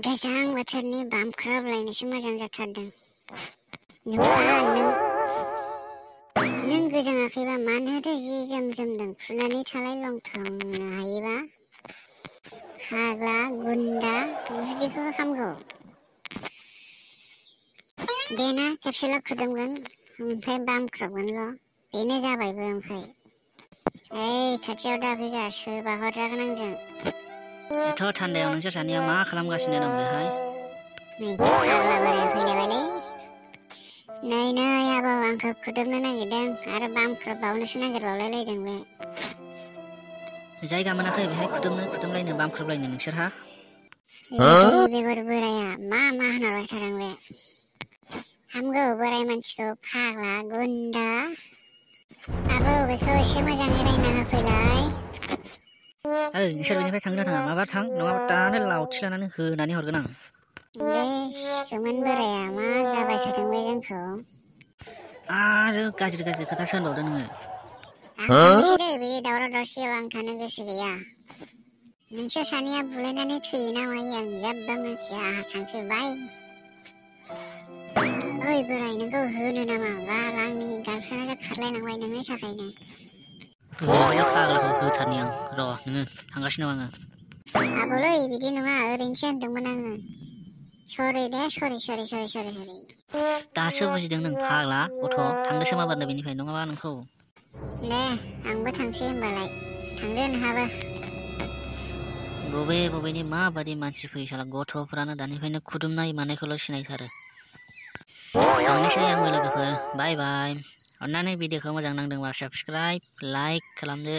गोजां बोथोरनि बामख्राबलायनोसो मोजां जाथारदों। नों गोजाङाखैबा मानोथो जि जोम जोमदों खुनानै थालाय लंथंनो हायोबा फाग्ला गुन्दा बेबायदिखौ खामगौ। देना खेबसेल' खुदुमगोन ओमफ्राय बामख्राबगोनल' बेनो जाबायबो। ओमफ्राय ओइ खाथियाव दाफैगा सोरबा हरजागोन आंजों। एथ' थान्दायाव नोंसोर सानैया मा खालामगासिनो दं बेहाय? नै फाग्ला बोराया फैलायबायलै। नै आबौ आंखौ खुदुमनो नागिरदों आरो बामख्राबबावनोसो नागिरबावलायलायदों बे। जायगा मोनाखै बेहाय खुदुमलायनो बामख्राबलायनो नोंसोरहा? बेगर बोराया मा होनहरबाय थादों बे? हामगौ बोराय मानसिखौ फाग्ला गुन्दा। आबौ बेखौ एसे मोजाङै रायना होफैलाय। ओइ नोंसोर बेनिफ्राय थांनो थाङा माबा थां नङाबा दानो लावथि लानानै होनानै हरगोन आं। बे सिखोमोन बोराया मा जाबाय थादों बे जोंखौ? आरो गाज्रि खोथासो होनबावदो नोङो। आं थांनोसै दे बे दावराव दावसियाव आं थानो गोसो गैया। नोंसोर सानैया बुलायनानै थैयो ना मायो आं जेबो मिथिया। आंहा थांसैबाय। ओइ बोराय नोंखौ होनो नामा? बाल आंनि गार्लफ्रेन्डआसो खारलायलांबाय नोंनि थाखायनो। ओरैनो फाग्लाखौ होथारनि आं र' नोङो थांगासिनो दं आङो। आबौलै बिदि नङा ओरैनोसो होनदोंमोन आङो। सरि दे सरि। दासो बुजिदों नों फाग्ला गथ' थांनो सोमाबारनो बेनिफ्राय नङाबा नोंखौ। दे आंबो थांसै होमबालाय थांदो नोंहाबो। बबेनि माबादि मानसि फैयो साला गथ'फ्रानो दानिफ्रायनो खुदुमनाय मानायखौल' सिनायथारो। थांनोसै आंबो लोगोफोर बाय बाय। अन्नानै भिडिअखौ मोजां नांदोंबा साबस्क्राइब लाइक खालामदो।